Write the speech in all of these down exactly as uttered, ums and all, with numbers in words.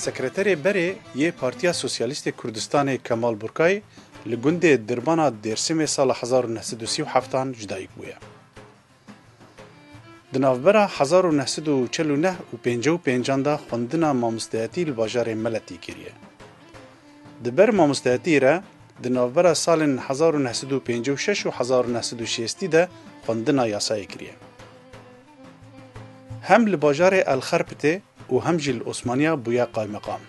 Sekreterê berê yê Partiya Sosyalîst ê Kurdistanê Kemal Burkay li gundê Dirbana Dêrsimê sala hezar û neh sed û sî û heftan ji dayik bûye. Di navbera hezar û neh sed û çel û neh û pêncî û pêncan de xwendina mamosteyetî li bajarê Meletî kiriye. Di ber mamosteyetî re di navbera salên hezar û neh sed û pêncî û şeş û hezar û neh sed û şêstî de xwendina yasayê kiriye. Hem li bajarê El Xerpitê û hem jî li Osmaniya bûye qaymeqam.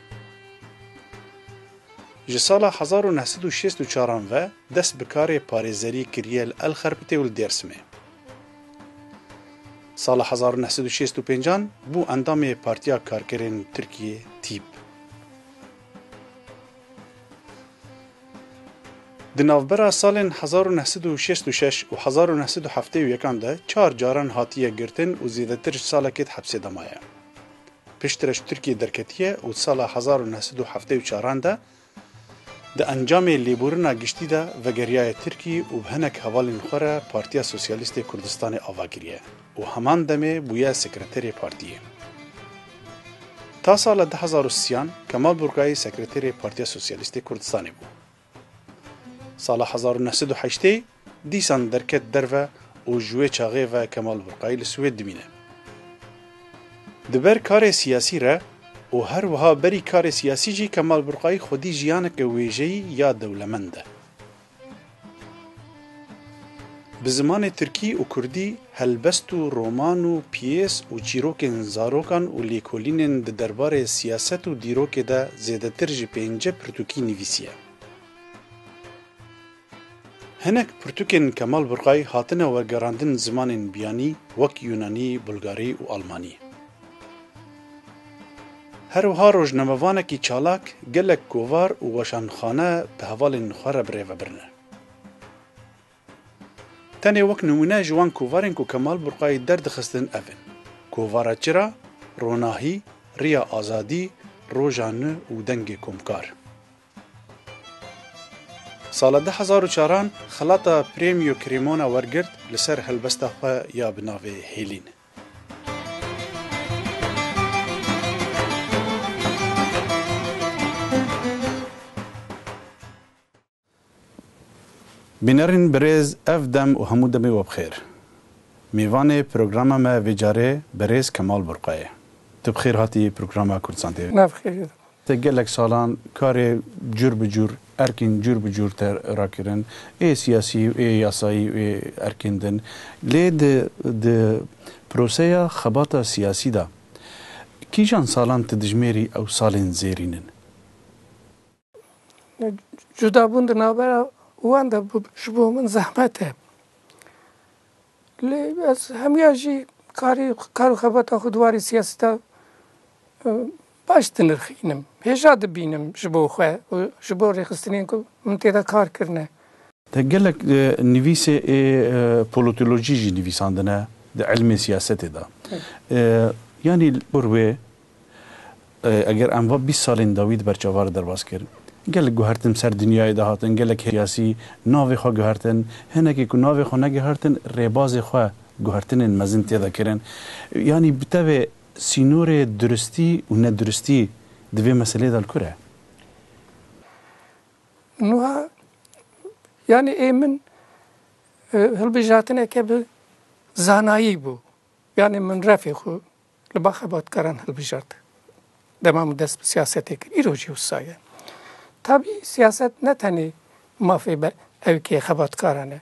Ji sala hezar û neh sed û şêst û çaran ve dest bi karê parêzerî kiriye li El Xerpitê û li Dêrsimê. Sala hezar û neh sed û şêst û pêncan bû endamê Partiya Karkerên Tirkiyê, tîp. Di navbera salên hezar û neh sed û şêst û şeş û hezar û neh sed û heftê û yekan de çar caran hatiye girtin û zêdetir ji salekê di hepsê de maye. Piştre ji Tirkiyê derketiye û sala hezar û neh sed û heftê û çaran de di encamê lêborina giştî de vegeriyaye Tirkî û bi hinek hevalên xwe re Partiya Sosyalîst ê Kurdistanê ava kiriye û heman demê bûye sekreterê partiyê. Ta sala du hezar û sîyan Kemal Burkayî sekreterê Partiya Sosyalîst ê Kurdistanê bû. Sala hezar û neh sed û heştê dîsan derket derve û ji wê çaxê ve Kemal Burkayî li Swêd dimîne. Di ber karê siyasî re û her wiha berî karê siyasî jî Kemal Burkayî xwedî jiyaneke wêjeyî ya dewlemend e. Bi zimanê tirkî û kurdî helbest û roman û piyês û çîrokên zarokan û lêkolînên di derbarê siyaset û dîrokê de zêdetir ji pêncî pirtûkî nivîsiye. Hinek pirtûkên Kemal Burkay hatine wergerandin zimanên biyanî wek Yunanî, Bulgarî û Almanî. Her wiha rojnamevanekî çalak gelek kovar û weşanxane bi hevalên xwe re bi rê ve birine. Tenê wek nimûne ji wan kovarên ku Kemal Burkayî derdixistin ev in: Kovara Çira, Ronahî, Riya Azadî, Roja Nû û Dengê Komkar. Sala du hezar û çaran xelata Premio Cremona wergirt li ser helbesta xwe ya bi navê Hêlîn. Bînerên birêz, ev dem û hemû demê we bi xêr. Mêvanê programa me vê carê birêz Kemal Burqa ye. Tu bi xêr hatî programa Kurdistan T V. Nav xêr. Te gelek salan karê cur bi cur, erkên cur bi cur te rakirin. Ê siyasî, ê yasayî, ê erkên din. Lê di, di proseya xebata siyasî de kîjan salan tu dijmêrî ew salên zêrîn in? Cudabûn di navbera wan de bû, ji bo min zehmet e. Lê ez hemiya jî karî, kar û xebata xwe di warê siyasî de, e, baş dinirxînim. Hêja dibînim ji bo xwe û ji bo rêxistinên ku min tê de kar kirine. Te gelek, e, nivîsê ê, e, politolojî jî nivîsandine di ilmê siyasetê de. Evet. E, yanî li gor wê, e, eger em va bîst salên dawî di ber çava re derbas kirin, gelek guhertin ser dinyayê de hatin, gelek siyasî navê xwe guhertin, hinekî ku navê xwe neguhertin, rêbazê xwe guhertinên mezin tê de kirin. Yanî bi tevê sînorê duristî û neduristî di vê meselê de li kur e? Niha, yanî ê min, e, hilbijartineke bi zanayî bû. Yanî min refê xwe li ba xebatkaran hilbijart. Dema min dest bi siyasetê kir, îro jî wisa ye. Tabî siyaset ne tenê mafê be-, ewkê xebatkaran e.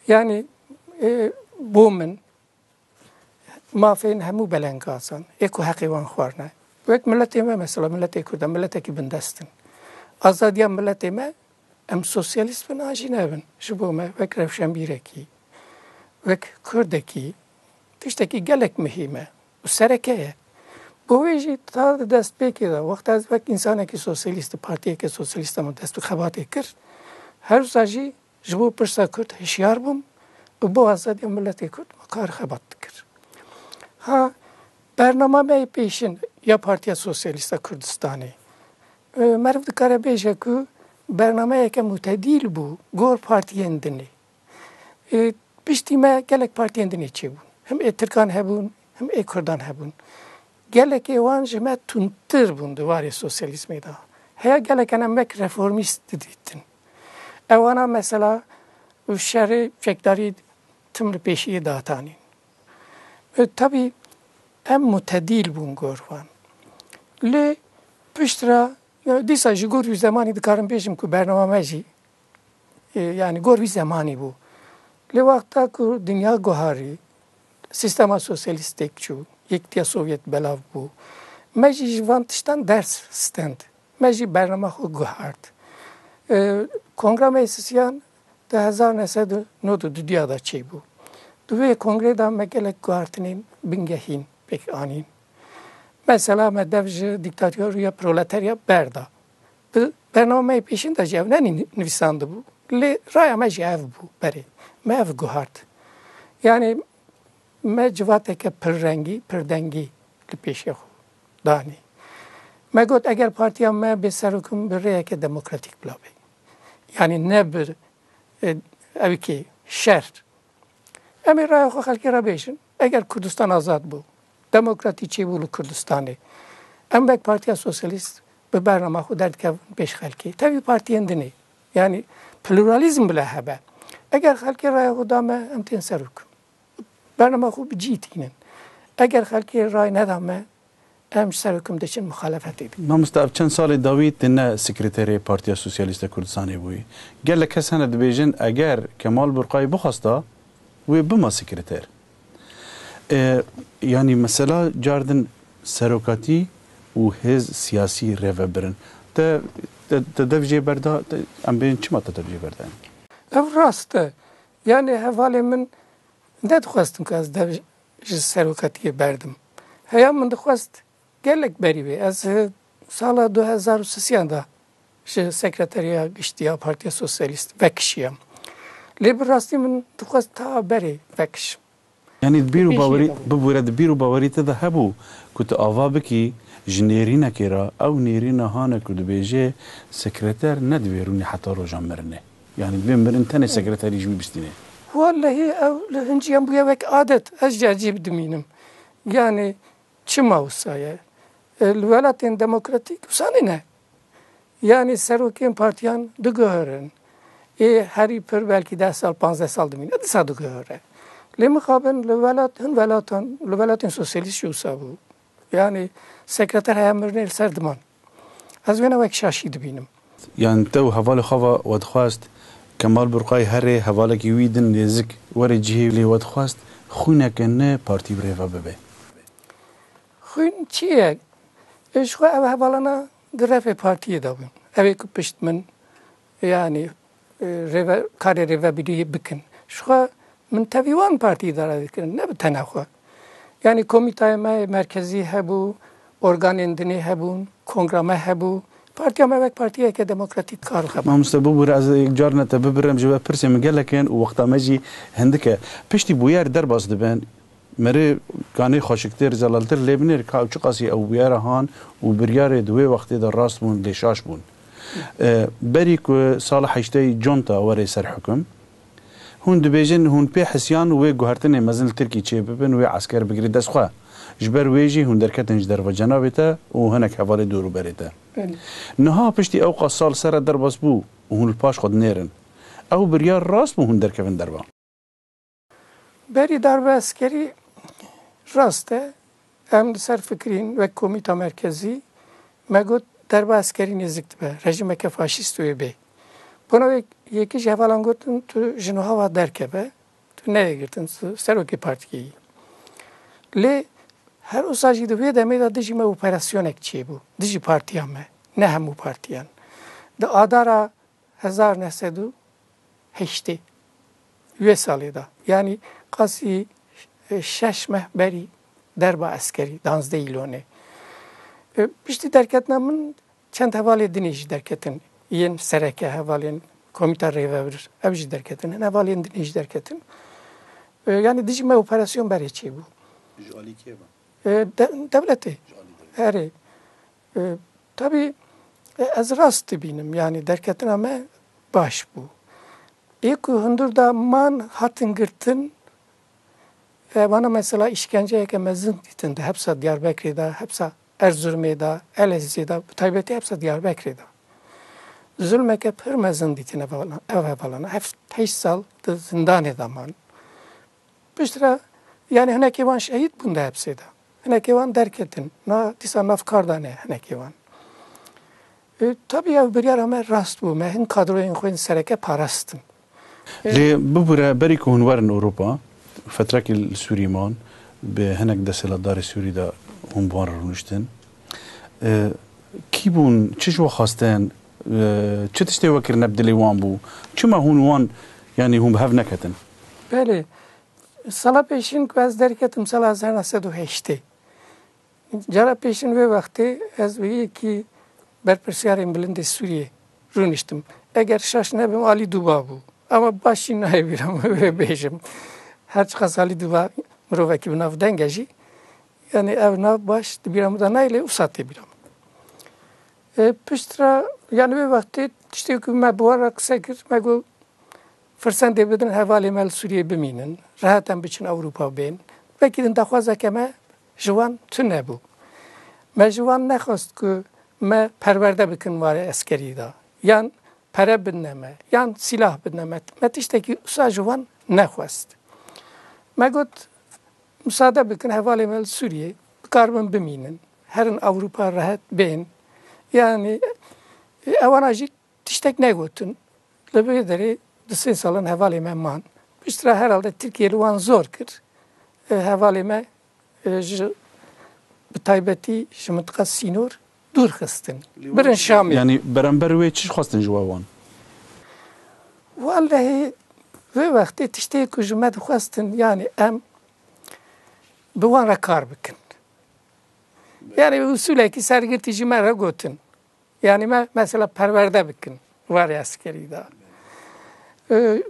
Yanî, e, bo min, mafên hemû belengazan, ê ku heqê wan xwarine. Wek miletê me, mesela miletê Kurd e, miletekî bindest in. Azadiya miletê me, em sosyalîst bin an jî nebin, ji bo me wek rewşenbîrekî, wek Kurdekî, tiştekî gelek muhîm e û sereke ye. Bo wê jî ta di destpêkê de, wexta ez wek însanekî sosyalîst, di partiyeke sosyalîst de min dest bi xebatê kir, her wisa jî ji bo pirsa Kurd hişyar bûm û bo azadiya miletê Kurd min kar xebat dikir. Ha, bernama me yê pêşin ya Partiya Sosyalîst a Kurdistanê, e, meriv dikare bêje ku bernameyeke mutedîl bû gor partiyên dinê. E, piştî me gelek partiyên dinê çêbûn. Him ê Tirkan hebûn, him ê Kurdan hebûn. Gelekê wan ji me tundtir bûn di warê sosyalîzmê de. Heya gelek em wek reformîst didîtin. Ewana mesela şerê çekdarî tim li pêşiyê datanîn. E, tabî em mutedîl bûn gor wan. Lê piştre, e, dîsa ji gor wî zemanî dikarim bêjim ku bernama me jî, e, yanî gor wî zemanî bû. Lê wexta ku dinya guharî, sîstema sosyalîstê çû, Yekîtiya Sovyet belav bû. Me jî ji van tiştan ders stend. Me jî bernama xwe guhart. E, Kongra Meclisiyan di hezar neh sed û nod û duduya de çêbû. Di wê kongrê de me gelek guhartinên bingehîn pêk anîn. Mesela me dev ji dîktatoriya proleterya berda. Bi bernameyê pêşîn de jî ev ne nî-, nivîsandibû. Lê raya me jî ev bû berê. Me ev guhart. Yanî me civateke pirrengî, pirdengî li pêşiya xwe danî. Me got, eger partiya me bê serok, em bi rêyeke demokratîk bila bê. Yanî ne bi, e, ew kê şer. Em ê raya xwe xelkê re bêjin. Eger Kurdistan azad bû, demokratî çêbû li Kurdistanê, em wek Partiya Sosyalîst bi bernama xwe derdikevin pêş xelkê. Tevî partiyên dinê. Yanî pluralîzm bile hebe. Eger xelkê raya xwe da me, em tên serok. Bernama xwe bi cî tînin. Eger xelkê ray neda me, em ji serok, em diçin muxalefetê dikin. Mamoste, ev çend salê dawî tu ne sekreterê Partiya Sosyalîst a Kurdistanê bûyî. Gelek kes hene dibêjin, eger Kemal Burqayî bixwesta, wê bima sekreter. E, yanî mesela cardin serokatî û hêz siyasî rêvebirin. Te, te, te dev jê berda, te, em bêjin çima te dev jê berda? Ev rast e. Yanî hevalê min nedixwestin ku ez dev ji serokatiyê berdim. Heya min dixwest gelek berî bê. Ez, e, sala du hezar û sisiyan de ji Sekreteriya Giştî ya Partiya Sosyalîst vekişiyam. Lê bi rastî min dixwest ta berê vekişim. Yanî di bîr û Pêşî bawerî, de bû. Bibûre di bîr û bawerî te de hebû ku tu ava bikî ji nêrînekê re, ew nêrîna hane ku dibêje sekreter ne divê rûnî heta roja mirinê. Yanî divê mirin tenê sekreterî ji wî bistînê. Wellehî ew li hinciyan bûye wek adet. Ez jî ecêb dimînim. Yanî çima wisa ye? E, li welatên demokratîk wisa nîne. Yanî serokên partiyan diguherin. Ê herî pir belkî deh sal, panzdeh sal dimîne, dîsa diguhere. Lê mixabin li welat, hin welatan, li welatên sosyalîst jî wisa bû. Yanî sekreter heya mirinê li ser diman. Ez wêne wek şaşî dibînim. Yanî te û hevalê xwe ve we dixwest Kemal Burqayî herê hevalekî wî din nêzik were cihê lê we dixwest xwîneke ne partî bi rê ve bibe. Xwîn çi ye? E, ji xwe ev hevalana di refê partiyê de bûn. Ew ê ku pişt min, yanî, e, rêve-, karê rêvebiriyê bikin. Ji xwe min tevî wan partî îdare dikirin, ne bi tena xwe. Yanî komîtayê me yê merkezî hebû, organên dinê hebûn, kongra me hebû. Partiya me wek partiyeke demokratîk kar xebû. Mamoste, bibûre ez yek carine te bibirem, ji we pirsê min gelek in û wexta me jî hindik e. Piştî bûyer derbas dibin, merê ganê xweşiktir, zelaltir lê binêr ka ew çiqasî ew bûyera han û biryarê di wê wextê de rast bûn, lê şaş bûn. E, berî ku sala heştê conta were ser hukum, hûn dibêjin, hûn pê hisiyan wê guhertinê mezin li Tirkî çê bibin, wê esker bigirî dest xwe. Ji ber wê jî hûn derketin ji derve cenabê te û hinek hevalê dor û berê te. Belê. Niha piştî ewqas sal sere derbas bû û hûn li paş xwe dinêrin. Ew biryar rast bû hûn derkevin derve? Berî darbe eskerî rast e. Em li ser fikirîn wek komîta merkezî me got derba eskerî nêzik dibe. Rejîmeke faşîst wê bê. Bona wê yekî ji hevalan gotin tu ji niha ve derkeve, tu neyê girtin, tu serokê partiyê yî. Lê her wisa jî di vê demê de dijî me operasyonek çêbû. Dijî partiya me, ne hemû partiyan. Di adara hezar neh sed û heştê wê salê de. Yanî qasî, e, şeş meh berî derba eskerî, danzdeh îlonê. E, piştî derketina min çend hevalê dinê jî derketin. Yên sereke, hevalên komîta rêvebir, ew jî derketin. Hin hevalên dinê jî derketin. E, yanî dijî me operasyon berê çêbû. Ji alî kê ve? E, de-, dewletê. Ji alî dewletê. Erê. E, tabî, e, ez rast dibînim, yanî derketina me baş bû. Ê ku hundir da man hatin girtin, E, vana mesela îşkenceyeke mezin dîtin di hepsa Diyarbekirê de, hepsa Erzurumê de, Elezîzê de, bi taybetî hepsa Diyarbekirê de. Zulmeke pir mezin dîtin ev hevalana, ev hevalana. Heft heşt sal di zindanê de man. Piştre, yani hinekê wan şehîd bûn di hepsê de. Hinekê wan derketin. Na, dîsa nav kar de ne hinekê wan. E, tabii ev biryara me rast bû. Me hin kadroyên xwe yên sereke parastin. Lê bibûre berî ku hûn werin Ewropa, fetrekê li Sûrî man, bi hinek desthilatdarê Sûrî de hûn bi wan re rûniştin. E, kî bûn, çi ji we xwestin, e, çi tiştê we kirine bi dilê wan bû? Çima hûn wan, yanî hûn bi hev neketin? Belê. Sala pêşîn ku ez derketim sala hezar neh sed û heştê. Cara pêşîn wê wextê ez bi yekî berpirsiyarên bilind ê Sûriyê rûniştim. Eger şaş nebim, Alî Duba bû. Ama baş jî nayê bîra min wê bêjim. Her çiqas Alî Duba mirovekî bi nav deng e jî, yani ev nav baş di bîra min de nayê, lê wisa tê bîra min. E, piştre, yani wê wextê tiştê ku me bi wan re qise kir, me got, firsendê bidin hevalê me li Sûriyê bimînin, rehet em biçin Ewropa bên. Wekî din daxwazeke me ji wan tune bû. Me ji wan nexwest ku me perwerde bikin warê eskerî de, yan pere bidine me, yan sîlah bidine me. Me tiştekî wisa ji wan nexwest. Me got, musade bikin hevalê me li Sûriyê bikaribin bimînin, herin Ewropa rehet bên. Yani, ewana jî tiştek negotin. Li vê derê du sê salan hevalê me man. Piştre herhalde Tirkiye li wan zor kir. E, hevalê me, e, ji, bi taybetî ji mintiqa sînor dûr xistin. Birin Şamê. Yani beramber wê çi xwestin ji we wan? Wallahî, vê wextê tiştê ku ji me dixwestin, yani em bi wan re kar bikin. Yani usulekî sergirtî ji me re gotin. Yani me mesela perwerde bikin warê eskerî de. Ee,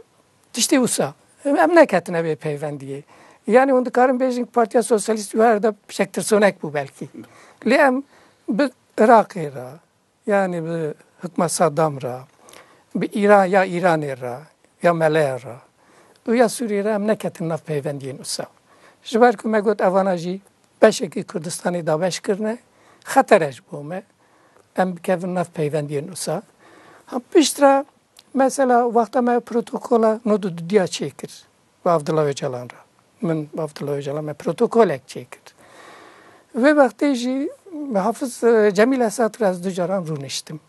tiştê wisa. Em neketine vê peywendiyê. Yani hûn dikarin bêjin ku Partiya Sosyalîst werde pişek tirsonek bû belkî. Lê em bi Iraqê re, yani bi hikma Saddam re, bi Îran, ya Îranê re, ya Meleya re û ya Sûriyê re em neketin nav peywendiyên wisa. Ji ber ku me got evana jî beşekî Kurdistanê dabeş kirine, xeter e ji bo me. Em bikevin nav peywendiyên wisa. Ha, piştre mesela wexta me protokola nod û dudiya çêkir bi Abdullah Ocalan re. Min bi Abdullah Ocalan me protokolek çêkir. Vê wextê jî Hafiz, e, Cemîl Esad re ez du caran rûniştim.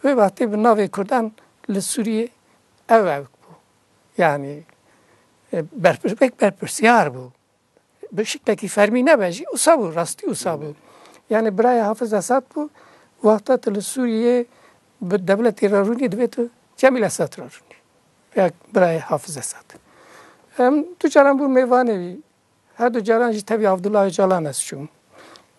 Vê wextê bi navê Kurdan li Sûriyê ew ew bû. Yani, e, berpir-, pek berpirsiyar bû. Bi şiklekî fermî nebe jî, wisa bû, rastî wisa bû. Yani birayê Hafiz Esad bû, wexta tu li Sûriyê bi dewletê re rûnî, divê tu Cemîl Esad re rûnî. Ya birayê Hafiz Esad. Em du caran bûn mêvanê wî. Her du caran jî tevî Abdullah Ocalan ez çûm.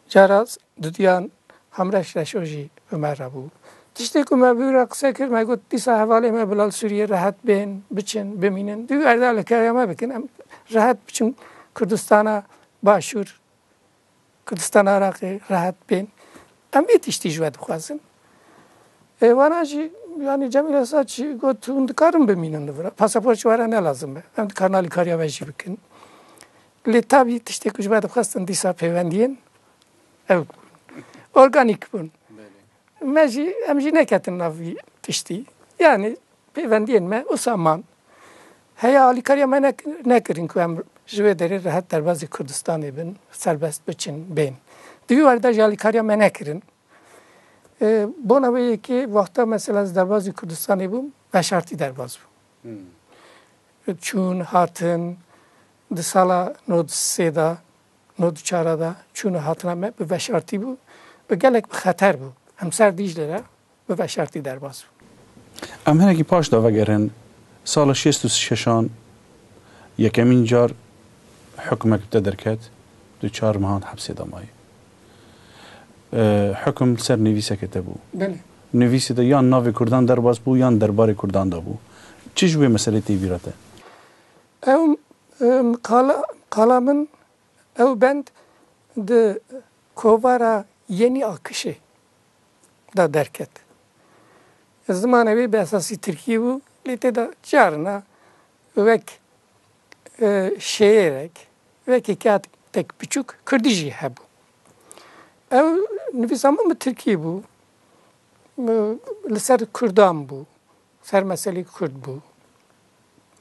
Cara dudiyan Hemreş Reşo jî bi me re bû. Tiştê ku me bi wî re qise kir, me got, dîsa hevalê me bila li Sûriyê rehet bên, biçin, bimînin. Di wî erde alîkariya me bikin, em rehet biçin Kurdistana Başûr, Kurdistana Iraqê rehet bên. Em vê tiştî ji we dixwazin. Ê, wana jî, yani Cemîl Esad jî got, hûn dikarin bimînin li vir. Pasaport ji we re ne lazim e. Em dikarin alîkariya we jî bikin. Lê tabî tiştê ku ji me dixwestin dîsa peywendiyên ew organîk bûn. Me jî, em jî neketin nav vî tiştî. Yani pêvendiyên me wisa man. Heya alîkariya me nek-, nekirin ku em ji wê derê rehet derbazî Kurdistanê bin, serbest biçin, bên. Di wî werde jî alîkariya me nekirin. E, bona wê yekê wexta mesela ez derbazî Kurdistanê bûm, veşartî derbaz bûm. Çûn, hatin, di sala nod sê de, nod çar de çûn û hatina me bi veşartî bû. Bi gelek bi xeter bû. Em ser Dîcle re bi veşartî derbas bûn. Em hinekî paş de vegerin. Sala şêst û şeşan yekemîn car hukmek bi te derket, tu çar mehan hepsê de mayî. E, hukum li ser nivîseke te bû. Belê. Nivîsê de yan navê Kurdan derbas bû, yan derbarê Kurdan de bû. Çi ji wê meselê tê bîra te? Ew, e, qala, qala min ew bend di kovara Yeni Akışê de derket. Zimanê wê bi esasî tirkî bû, lê tê de carina wek e, şêrek, wekî kêtek biçûk Kurdî jî hebû. Ew nivîsa min bi Tirkî bû. Min li ser Kurdan bû. Ser meselê Kurd bû.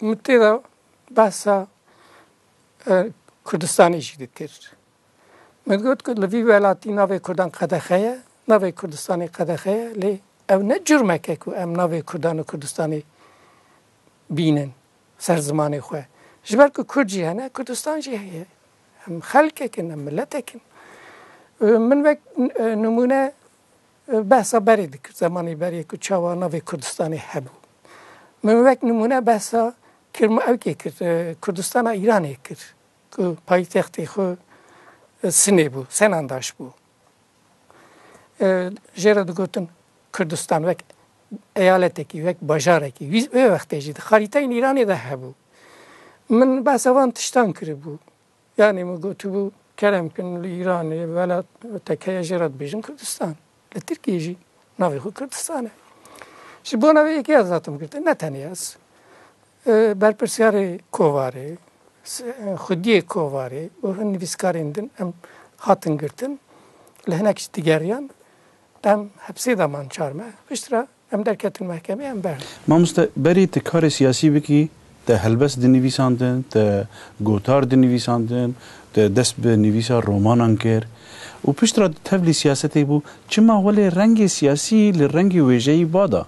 Min tê de behsa, e, Kurdistanê jî dikir. Min got ku li vî welatî navê Kurdan qedexe ye, navê Kurdistanê qedexe ye, lê ew ne curmek e ku em navê Kurdan û Kurdistanê bînin ser zimanê xwe. Ji ber ku Kurd jî hene, Kurdistan jî heye. Em xelkek in, em miletek in. Min wek, e, nimûne, e, behsa berê dikir, zemanê berê ku çawa navê Kurdistanê hebû. Min wek nimûne behsa Kirm-, ewkê kir, e, Kurdistana Îranê kir, ku paytextê xwe, e, Sinê bû, Senandaş bû. E, jê re digotin Kurdistan wek eyaletekî, wek bajarekî. Wî, wê wextê jî di xarîteyên Îranê de hebû. Min behsa van tiştan kiribû. Yanî min gotibû, kerem kin li Îranê, welat, tekeya jê re dibêjin Kurdistan. Li Tirkiyê jî navê xwe Kurdistan e. Ji bona vê yekê ez hatim girtin, ne tenê ez. E, berpirsyarê Kovarê, s-, xwediyê Kovarê û hin nivîskarên din em hatin girtin. Li hinek jî digeriyan, em hepsê de man çar meh. Piştre em derketin mehkemê, em berdin. Mamoste, berî tu karê siyasî bikî, te helbest dinivîsandin, te gotar dinivîsandin, te dest bi nivîsa romanan kir û piştre tevlî siyasetê bû. Çima welê rengê siyasî li rengê wêjeyî bada?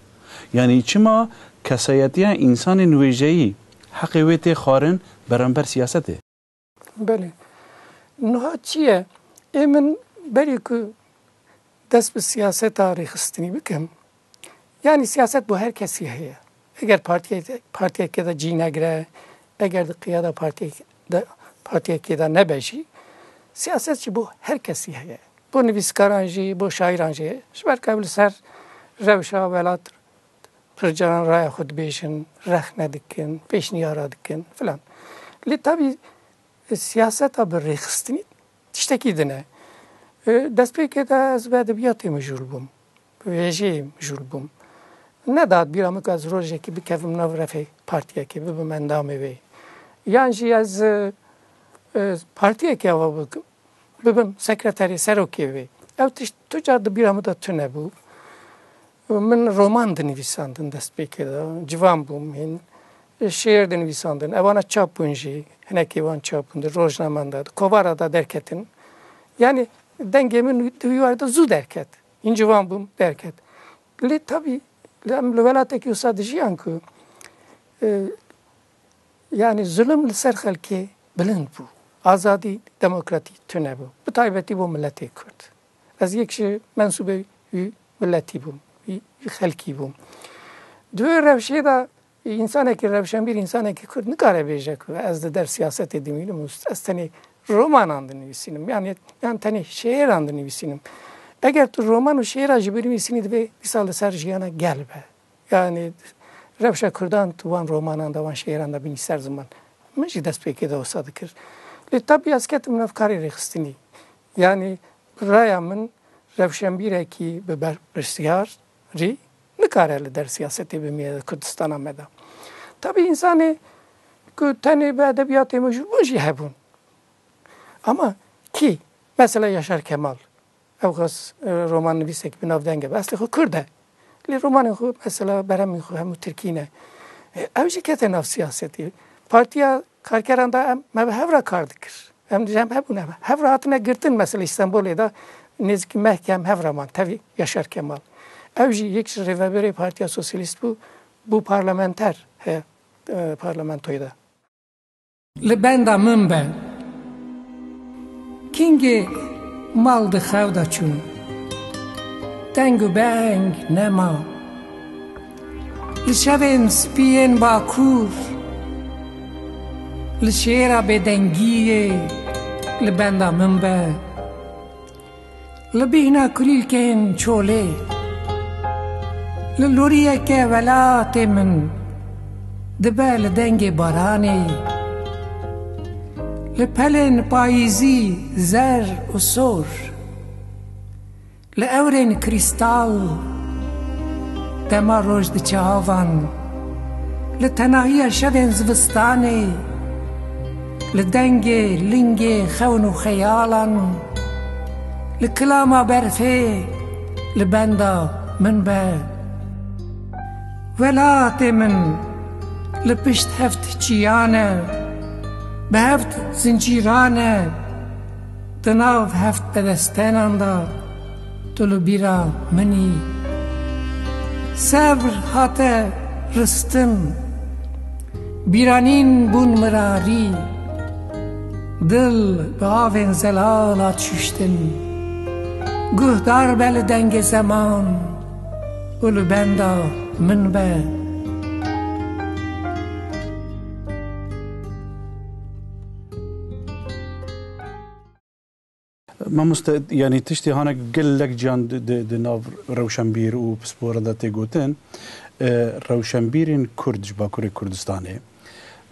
Yanî çima kesayetiya însanên wêjeyî heqê wê tê xwarin beramber siyasetê? Belê. Niha çi ye? Ê min berî ku dest bi siyaseta rêxistinî bikim, yanî siyaset bo her kesî heye. Eger partiyê-, partiyekê de cî negire, eger di qiyada partiyekê de, partiyekê de nebe jî, siyaset jî bo her kesî heye. Bo nivîskaran jî, bo şairan jî. Ji ber ku ew li ser rewşa welat pir caran raya xwe dibêjin, rexne dikin, pêşniyara dikin filan. Lê tabî siyaseta bi rêxistinî tiştekî din e. E, destpêkê de ez bi edebiyatê mijûl bûm. Bi wêjeyê mijûl bûm. Nedat bîra min ku ez rojekê bikevim nav refê partiyekê, bibim endamê wê. Yan jî ez, e, e, partiyekê ava bikim, bibim sekreterê serokê wê. Ev tişt tu car di bîra min de tune bû. Min roman dinivîsandin destpêkê de, ciwan bûm hîn. Şêr dinivîsandin. Evana çap bûn jî, hinekî wan çap bûn, di rojnaman de, di kovara de derketin. Yanî dengê min di wî war de zû derket. Hîn ciwan bûm, derket. Lê tabî, em li welatekî wisa dijiyan ku, e, yanî zulm li ser xelkê bilind bû. Azadî, demokratî tune bû. Bi taybetî bo miletê Kurd. Ez yek ji mensûbê wî miletî bûm, wî, wî xelkî bûm. Di wê rewşê de însanekî rewşenbîr, însanekî Kurd nikare bêje ku ez li der siyasetê dimînim û ez tenê romanan dinivîsînim, yan, yan tenê şêran dinivîsînim. Eger tu roman û şêra jî binivîsînî, divê dîsa li ser jiyana gel be. Yanî rewşa Kurdan tu wan romanan de, wan şêran de bînî ser ziman. Min jî destpêkê de wisa dikir. Lê tabî ez ketim nav karê rêxistinî. Yanî raya min rewşenbîrekî bi berpirsyarî nikare li der siyasetê bimîne di Kurdistana me de. Tabî însanê ku tenê bi edebiyatê mijûl bûn jî hebûn. Ama kî? Mesela Yaşar Kemal. Ew xas, e, romannivîsek bi navdeng e. Eslê xwe Kurd e. Lê romanên xwe, mesela berhemên xwe hemû Tirkî ne. E, ew jî kete nav siyasetê. Partiya Karkeran da em, me bi hev re kar dikir. Em dibêjin em hebûn, em hev re hatine girtin. Mesela Îstanbulê de nêzîkî mehkê em hev re man, tevî Yaşar Kemal. Ew jî yek ji rêveberê Partiya Sosyalîst bû, bû parlamenter he, e, parlamentoyê de. Li benda min be. Kîngê mal di xew de çûn. Deng û beng nema. Li şevên spî yên Bakur, li şêra bêdengiyê li benda min be. Li bîhna kulîlkên çolê, li loriyeke welatê min dibe li dengê baranê, li pelên payîzî zer û sor, li ewrên krîstal dema roj diçe avan, li tenahiya şevên zivistanê, Li dengê lingê xewn û xeyalan, li kilama berfê li benda min be. Welatê min li pişt heft çiyan e, bi heft zincîran e, di nav heft bedestenan de tu li bîra min î. Sevr hate ristin, bîranîn bûn mirarî, dil bi avên zelal hat şuştin. Guhdar be li dengê zeman û li benda min be. Mamoste, yanî tiştê hanek gelek ciyan di, di, di nav rewşenbîr û pisporan de tê gotin. E, rewşenbîrên Kurd ji Bakurê Kurdistanê,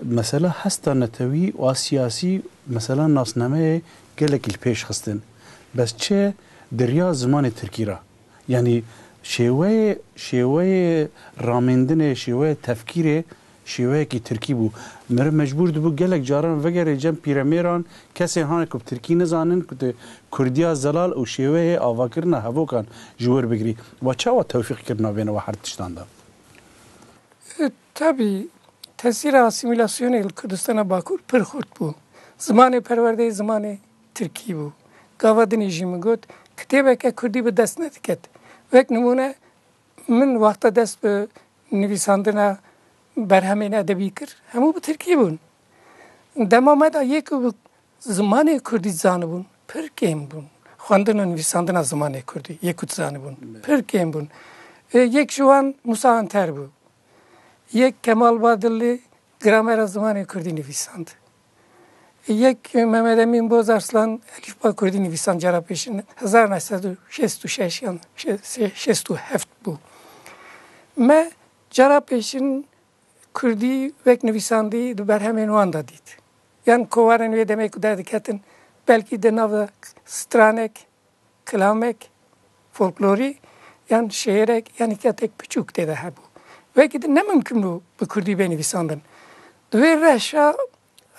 mesela hesta netewî û a siyasî, mesela nasnameyê gelekî li pêş xistin. Bes çi di riya zimanê tirkî re? Yanî şêweyê, şêweyê ramêndinê, şêweyê tefkîrê, şêweyekî tirkî bû. Meriv mecbûr dibû gelek caran vegerê cem pîremêran, kesên hanek ku bi tirkî nizanin, ku di kurdiya zelal û şêweyê avakirina hevokan ji wir bigirî. We çawa tewfîq kir navêne we her tiştan de? E, tabî, tesîra asîmîlasyonê li Kurdistana Bakur pir xurt bû. Zimanê perwerdeyê zimanê tirkî bû. Gava dinê jî min got, kitêbeke kurdî bi dest nediket. Wek nimûne, min wexta dest bi nivîsandina berhemên edebî kir, hemû bi tirkî bûn. Dema me de yê ku bi zimanê kurdî zanibûn, pir kêm bûn. Xwendin û nivîsandina zimanê kurdî, yê ku dizanibûn, pir kêm bûn. E, yek ji wan Musa Anter bû. Yek Kemal Badilli gramera zimanê kurdî nivîsand. Yek Mehmet Emîn Bozarslan elîfba kurdî nivîsand cara pêşin, hezar neh sed û şêst û şeş yan şê-, şêst û heft bû. Me cara pêşin kurdî wek nivîsandî di berhemên wan de dît. Yan kovarên wê demê ku derdiketin, belkî di nav de stranek, kilamek, folklorî, yan şêrek, yan hîkayetek piçûk tê de hebû. Wekî din ne mimkun bû bi kurdî bê nivîsandin. Di vê rewşa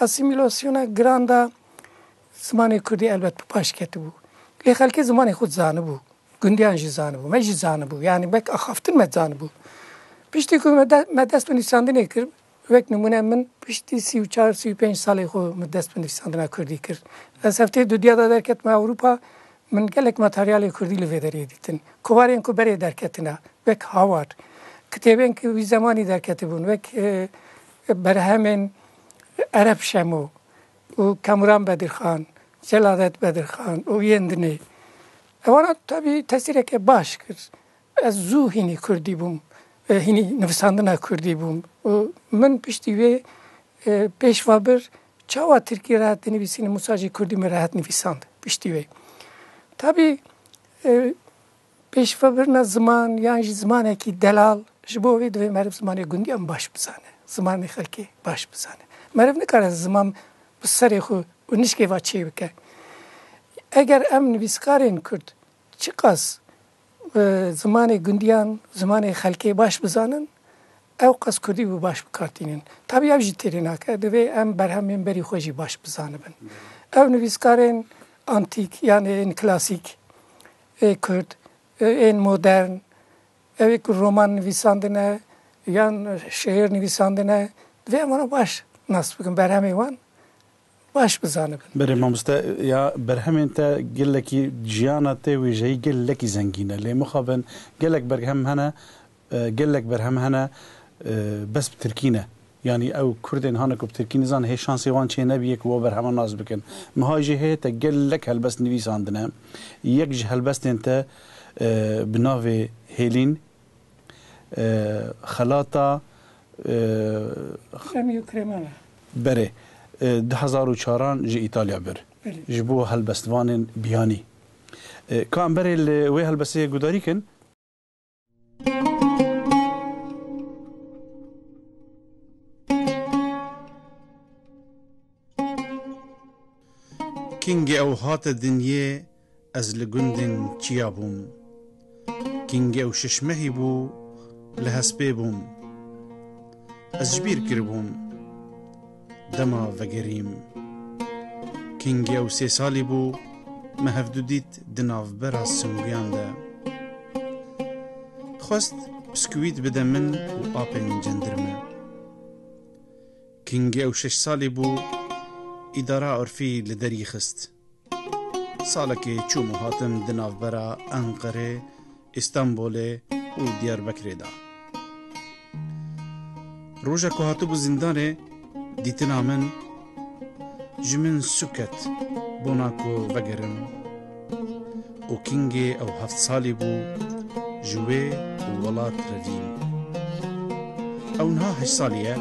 asîmîlasyona giran de zimanê kurdî elbet bi paş ketibû. Lê xelkê zimanê xwe zanibû. Gundiyan jî zanibû, me jî zanibû. Yanî wek axaftin me zanibû. Piştî ku me de-, me dest bi nivîsandinê kir, wek nimûne min piştî sî û çar, sî û pênc salê xwe min dest bi nivîsandina kurdî kir. Ez heftê dudiya de derketime Ewropa, min gelek materyalê kurdî li vê derê dîtin. Kovarên ku berê derketine, wek Hawar. Kitêbên ku wî zemanî derketibûn, wek, e, berhemên Ereb Şemo û Kamuran Bedirxan, Celadet Bedirxan û yên dinê. Ewana tabî tesîreke baş kir. Ez zû hînî kurdî bûm, e, hînî nivîsandina kurdî bûm. Û min piştî wê, e, pêş ve bir çawa tirkî rehet dinivîsînim, wisa jî kurdî min rehet nivîsand piştî wê. Tabî, e, pêşvebirina ziman yan jî zimanekî delal, ji bo vê divê meriv zimanê gundiyan baş bizane, zimanê xelkê baş bizane. Meriv nikare ziman bi serê xwe û nişkê ve çê bike. Eger em nivîskarên kurd çiqas, e, zimanê gundiyan, zimanê xelkê baş bizanin, ew qas kurdî bi baş bi kar tînin. Tabî ev jî têrê nake, divê em berhemên berî xwe jî baş bizanibin. Ew nivîskarên antîk, yanê ên klasîk, ê kurd, ê, ên modern, ew ê ku roman nivîsandine yan şiir nivîsandine, divê em wana baş nas bikin, berhemê wan baş bizanibin. Berê mamoste, ya berhemên te gelekî, jiyana te wêjeyî gelekî zengîn e. Lê mixabin gelek berhem hene, e, gelek berhem hene, e, bes bi tirkî ne. Yanî ew kurdên hane ku bi tirkî nizan, hê şansê wan çê nebîye ku we berhema nas bikin. Miha jî heye te gelek helbest nivîsandine. Yek ji helbestên te, e, bi navê Hêlîn, e, xelata, e, Kremî û Kremana. Berê, e, du hezar û çaran ji Îtalya bir. Belê. Ji bo helbestvanên biyanî. E, ka em berê li wê helbestê gudarî kin. Kingê ew hate dinyê, ez li gundên çiya bûm. Kingê ew şeş mehî bû, li hespê bûm. Ez ji bîr kiribûm, dema vegerîm. Kingê ew sê salî bû, me hevdu dît di navbera singuyan de. Xwest biskûît bide min û apên cendirme. Kingê ew şeş salî bû, îdara urfî li derî xist. Salekê çûm û hatim di navbera Enqerê, Îstanbulê û Diyarbekirê de. Roja ku hatibû zindanê, dîtina min ji min sû ket bona ku vegerim û Kingê ew heft salî bû ji wê welat revîm. Ew niha heşt salî ye.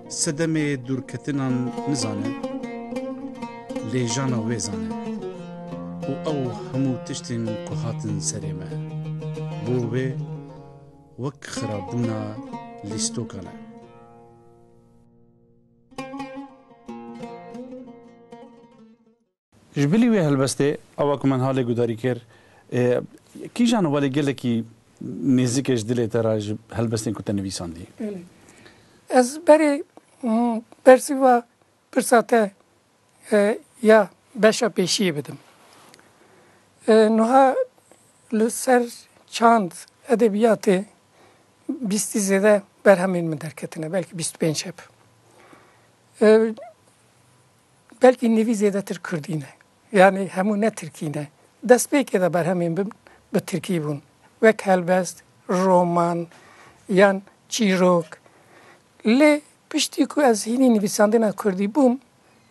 Sedemê dûrketinan nizane, lê jana wê zane û ew hemû tiştên ku hatin serê me, bo wê wek xirabûna lîstokan e. Ji bilî wê helbestê, ewa ku min halê gudarî kir, e, kîjan welê gelekî nêzik e ji dilê te re ji helbestên ku te nivîsandî? Belê. Ez berê, mm, bersiva pirsa te, e, ya beşa pêşiyê bidim. E, niha li ser çand edebiyatê bîstî zêde berhemên min derketine, belkî bîst û pênc heb. E, belkî nivî zêdetir kurdî ne. Yanî hemû ne tirkî ne. Destpêkê de berhemên min bi tirkî bûn. Wek helbest, roman, yan çîrok. Lê piştî ku ez hînî nivîsandina kurdî bûm,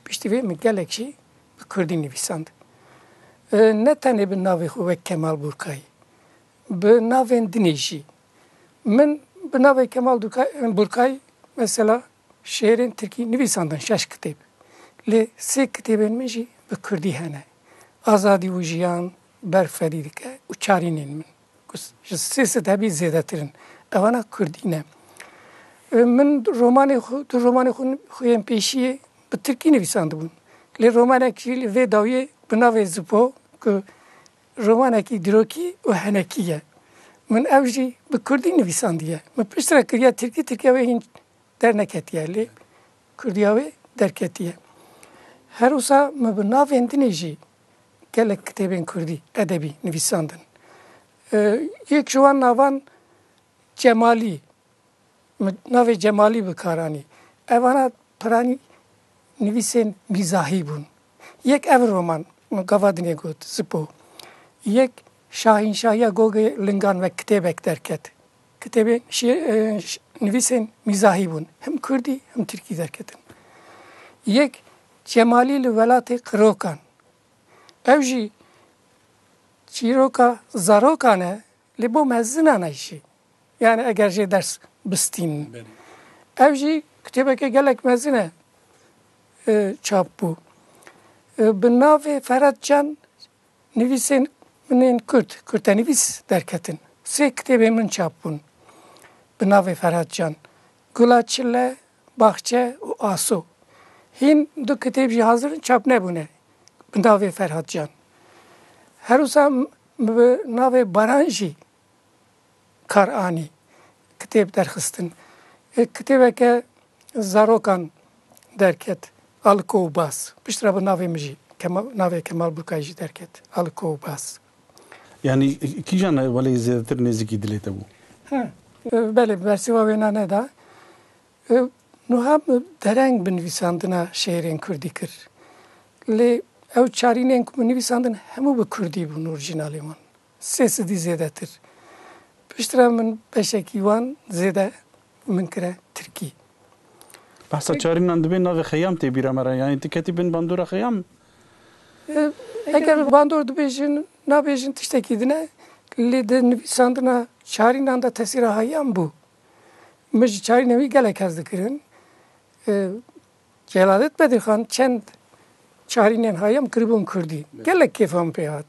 piştî vê min gelek jî bi kurdî nivîsand. E, ne tenê bi navê xwe wek Kemal Burkay, bi navên dinê jî. Min bi navê Kemal Durkay-, Burkay, mesela, şêrên tirkî nivîsandin, şeş kitêb. Lê sê kitêbên min jî bi kurdî hene. Azadî û Jiyan, Berf Ferî dike û Çarînên min. Ku s-, ji sê sed hebî zêdetir in. Evana kurdî ne. E, min romanê xwe, du romanê xwe, xwe yên pêşiyê bi tirkî nivîsandibûn. Lê romanek jî li vê dawiyê bi navê Zipo, ku romanekî dîrokî û henekî ye. Min ew jî bi kurdî nivîsandiye. Min piştre kiriye tirkî, tirkiya wê hîn derneketiye, lê kurdiya wê derketiye. Her wisa min bi navên dinê jî gelek kitêbên kurdî edebî nivîsandin. E, yek ji wan navan Cemalî, min navê Cemalî bi kar anî. Evana piranî nivîsên mîzahî bûn. Yek ev roman, min gava dinê got, Zipo. Yek Şahînşahiya Gogê Lingan wek kitêbek derket. Kitêbên şi-, e, ş-, nivîsên mîzahî bûn. Him kurdî, him tirkî derketin. Yek Cemalî li Welatê Qirokan. Ew jî çîroka zarokan e, lê bo mezinan e jî. Yani eger jê ders bistînin. Belê. Ev jî kitêbeke gelek mezin e, e, çap bû. E, bi navê Ferhat Can nivîsên min ên kurd, kurtenivîs derketin. Sê kitêbên min çap bûn bi navê Ferhat Can. Gula Çile, Baxçe û Aso. Hîn du kitêb jî hazir in, çap nebûne bi navê Ferhat Can. Her wisa m-, bi navê Baran jî kar anî, kitêb derxistin. E, kitêbeke zarokan derket, Aliko û Baz. Piştre bi navê min jî, Kema-, navê Kemal Burkay jî derket, Aliko û Baz. Yani kîjan welê zêdetir nêzîkî dilê te bû? Ha, e, belê, bersiva wêna neda. E, niha min dereng bi nivîsandina şêrên kurdî kir. Lê ew çarînên ku min nivîsandin hemû bi kurdî bûn, orîjînalê wan. Sê sedî zêdetir. Piştre min beşekî wan zêde min kire tirkî. Behsa çarînan dibe navê Xeyam tê bîra me re. Yani tu ketî bin bandora Xeyam? E, eger bandor dibêjin, nabêjin tiştekî din e, lê di nivîsandina çarînan de tesîra Xeyam bû. Min ji çarînên wî gelek hez dikirin. E, Celadet Bedirxan çend çarînên Xeyam kiribûn kurdî. Gelek kêfa min pê hat.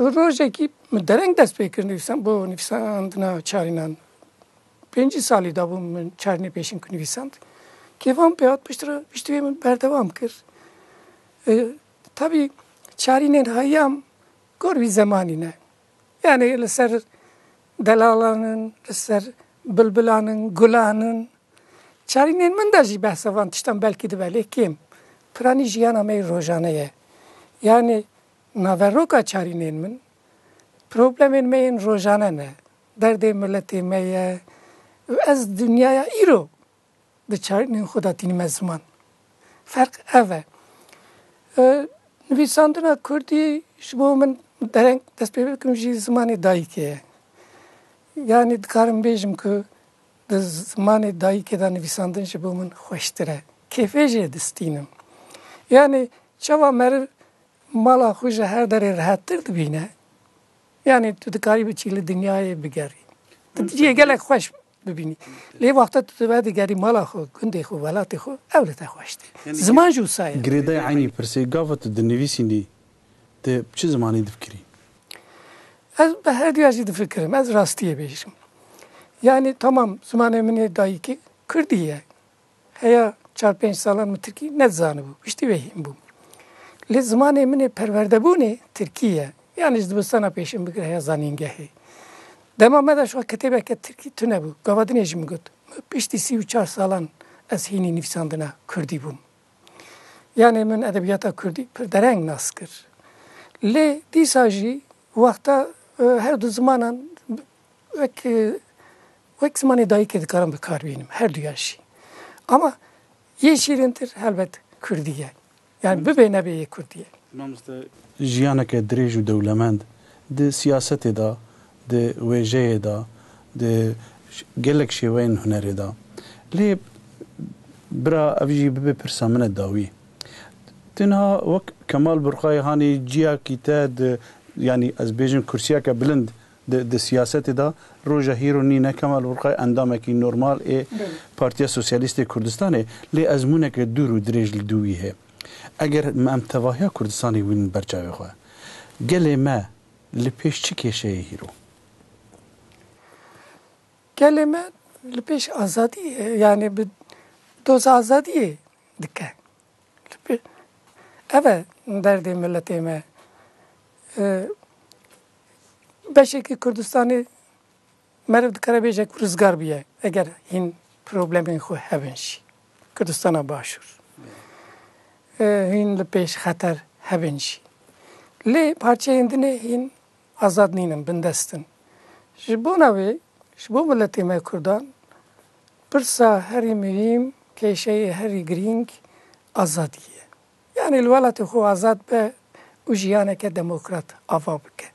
Rojekî min dereng dest pê kir nivîsan-, bo nivîsandina çarînan. Pêncî salî dabû min çarînê pêşîn ku nivîsand. Kêfa min pê hat, piştre, piştî wê min berdewam kir. E, tabî çarînên Xeyam gor vî zemanî ne. Yani li ser delalan in, li ser bilbilan in, gulan in. Çarînên min de jî behsa van tiştan belkî dibe, lê kêm. piranî jiyana me yê rojane ye. Yanî naveroka çarînên min, problemên me yên rojane ne. Derdê miletê me ye. Ez dinyaya îro di çarînên xwe de tînime ziman. Ferq ev e. E, nivîsandina kurdî ji bo min dereng dest pê bikim jî zimanê dayikê ye. Yanî dikarim bêjim ku di zimanê dayikê de nivîsandin ji bo min xweştir e. Kêfê jê distînim. Yanî çawa meriv mala xwe ji her derê rehettir dibîne. Yanî tu dikarî biçî li dinyayê bigerî. Tu cihê gelek xweş bibînî. Lê wexta tu dibe digerî mala xwe, gundê xwe, welatê xwe, ew li te xweş tê. Yanî Ziman jî wisa ye. Girêdayî eynî pirsê, gava tu dinivîsînî, tu bi çi zimanî difikirî? Ez bi her duya jî difikirim. Ez rastiyê bêjim. Yanî tamam, zimanê min ê dayikî kurdî ye. Heya çar pênc salan min tirkî nedizanibû. Piştî vê hîn bûm. Lê zimanê min ê perwerdebûnê tirkî ye. Yanî ji dibistana pêşîn bigire heya zanîngehê. Dema me de şiwa kitêbeke tirkî tune bû. Gava dinê jî min got, piştî sî û çar salan ez hînî nivîsandina kurdî bûm. Yanî min edebiyata kurdî pir dereng nas kir. Lê dîsa jî wexta, e, her du zimanan wek, e, wek zimanê dayikê dikarim bi kar bînim, her duyan jî. Ama yê şîrîntir helbet kurdî ye. Yanî bibe nebe yê kurdî ye. Mamoste, jiyaneke dirêj û dewlemend di siyasetê de, di wêjeyê de, di ş-, gelek şêweyên hunerê de. Lê bira, ev jî bibe pirsa min e dawî. Tu niha wek Kemal Burqayê hanî ciyakî te di, yanî ez bêjim kursiyeke bilind di, di siyasetê de, roja hîro nîne. Kemal Burqay endamekî normal ê Belê. Partiya Sosyalîst ê Kurdistanê, lê ezmûneke dûr û dirêj li dû wî heye. Eger me em tevahiya Kurdistanê wînin ber çavê xwe, gelê me li pêş çi kêşeyê hîro? Gelê me li pêş azadî, yanî bi doza azadiyê dike. Li pê-, ev e derdê miletê me. E, beşekî Kurdistanê meriv dikare bêje ku rizgar bûye, eger hîn problemên xwe hebin jî. Kurdistana Başûr. E, hîn li pêş xeter hebin jî. Lê parçeyên din ê hîn azad nînin, bindest in. Ji bona wê, ji bo miletê me Kurdan, pirsa herî muhîm, kêşeyê herî girîng azadî ye. Yanî li welatê xwe azad be û jiyaneke demokrat ava bike.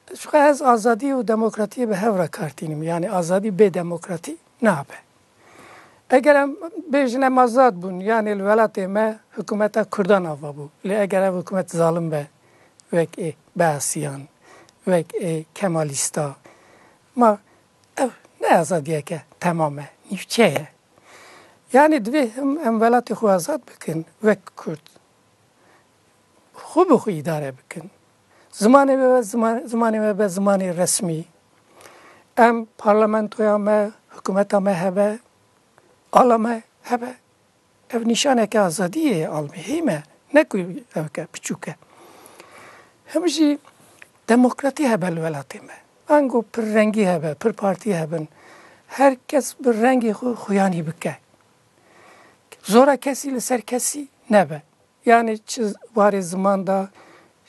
Ji xwe ez azadî û demokratiyê bi hev re kar tînim. Yanî azadî bê demokratî nabe. Eger em bêjin em azad bûn, yanî li welatê me hikûmeta Kurdan ava bû. Lê eger ev hikûmet zalim be, wek ê Beesiyan, wek ê Kemalîsta, ma ev ne azadiyeke temam e, nîvçe ye. Yanî divê him em welatê xwe azad bikin, wek Kurd. Xwe bi xwe îdare bikin. Zimanê me be ziman-, zimanê me be zimanê resmî. Em parlamentoya me, hikûmeta me hebe, ala me hebe. Ev nîşaneke azadiyê ye, almihî me. Ne ku evke piçûk e. Him jî demokratî hebe li welatê me. Ango pir rengî hebe, pir partî hebin. Her kes bi rengê xwe xuyanî bike. Zora kesî li ser kesî nebe. Yanî çi warê ziman de,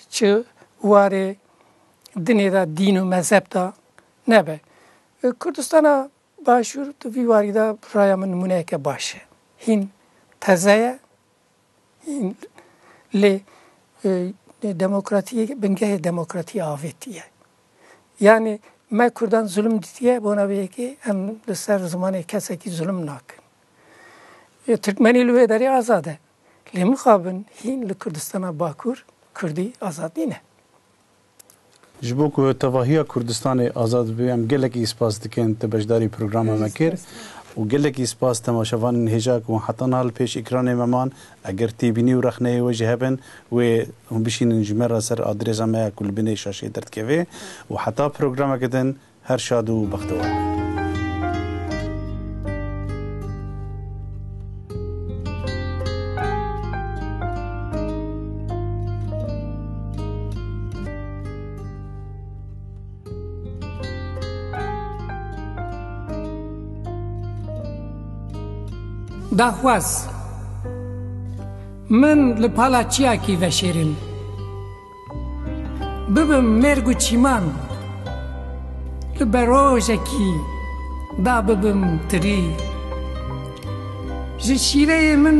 çi warê dinê de, dîn û mezheb de nebe. E, Kurdistana Başûr di vî warî de raya min nimûneyeke baş e. Hîn teze ye, hîn lê, e, demokratiyê, bingehê demokratiyê avêtiye. Yanî me Kurdan zulm dîtiye, bona vê yekê em li ser zimanê kesekî zulm nakin. E, Tirkmenî li wê derê azad e. Lê mixabin hîn li Kurdistana Bakur Kurdî azad nîne. Ji bo ku tevahiya Kurdistanê azad bibe, em gelekî spas dikin te beşdarî programa me kir û gelekî spas temaşevanên hêja ku heta niha li pêş ekranê me man. Eger têbînî û rexneyê we jî hebin, wê hûn bişînin ji me re ser adrêsa me ya ku li binê şaşeyê derdikeve û heta programeke din, her şad û bextewar bin. Daxwaz. Min li pala çiyakî veşêrin. Bibim mêrg û çîman. Li berojekî da bibim tirî. Ji şîreyê min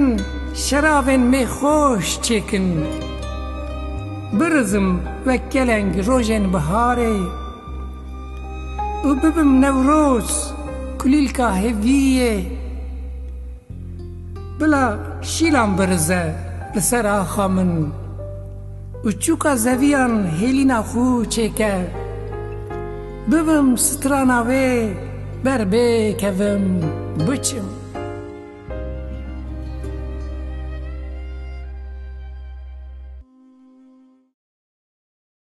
şeravên mêxweş çêkin. Birizim wek keleng rojên biharê. Û bibim Newroz, kulîlka hêviyê. Bila şîlan birize li ser axa min û çûka zeviyan hêlîna xwe çêke. Bibim strana wê, ber bêkevim, biçim.